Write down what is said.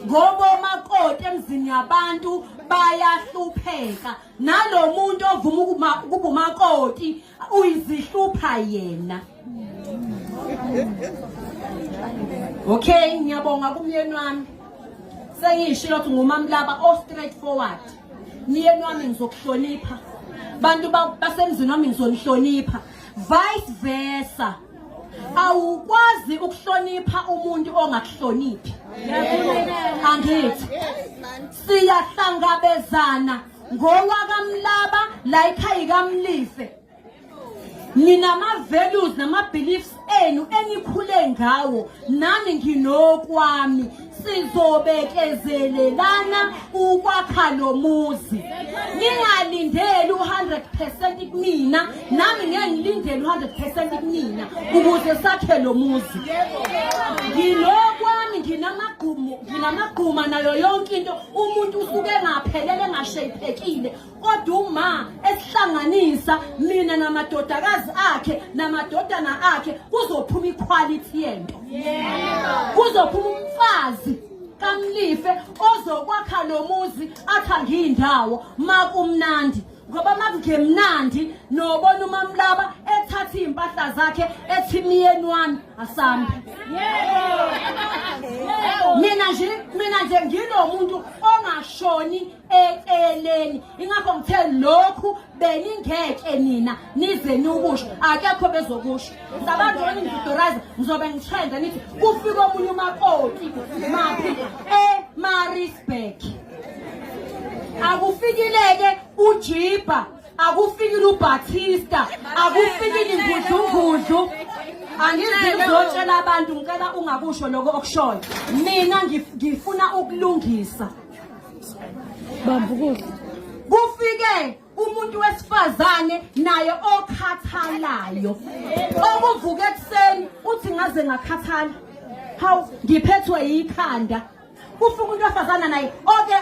Ngoba omakoti emzini yabantu bayahlupheka. Nalo muntu ovuma ukuba umakoti uyizihlupha yena. Okay, ngiyabonga kumyeni wami. Sengishilo ukuthi ngumamlaba o straight forward. Myeni wami ngizokuhlonipha. Bantu basemzini wami ngizonihlonipha. Vice versa. Awukwazi ukuhlonipha umuntu ongakuhloniphi. Angithi. Siyahlangabezana ngowakamlaba la ekhaya kamlife. Ninama-values nama-beliefs enu enikhule ngawo, nami nginokwami. Sizobekezelelana ukwakha lo muzi. Ningalindeli u-100% kumina, nami ngeke ngilindele u-100% kumina ukuze sakhe lo muzi. Nginokwami, nginamagqumu, nginamagquma nayo yonke into. Umuntu usuke engaphelele, engashayiphekile, kodwa uma esihlanganisa mina namadodakazi akhe namadodana akhe kuzophuma iquality yento, kuzophuma umfazi kaMlife ozokwakha lo muzi athi angiyindawo makumnandi, ngoba makungemnandi nobona uMamlaba ethatha iy'mpahla zakhe ethi myeni wami asambe. Mina nje ngilo muntu ongashoni eceleni, ingakho ngithe lokhu beningeke nina nize nikusho, akekho bezokusho. Sabantu ngidoraza ngizobe ngitrenda nithi kufika omunye umakoti maphi eMaritzburg. Akufikileke uJiba, akufikile uBatista, akufikile ingudlungudlu. Angizi ngizotshela abantu, ngicela ungakusho lokho okushoyo. Mina ngifuna ukulungisa. Bamba ukudla. Kufike umuntu wesifazane naye okhathalayo, okuvuka ekuseni uthi ngaze ngakhathala, hawu, ngiphethwe yikhanda. Kufika umuntu wesifazane naye oke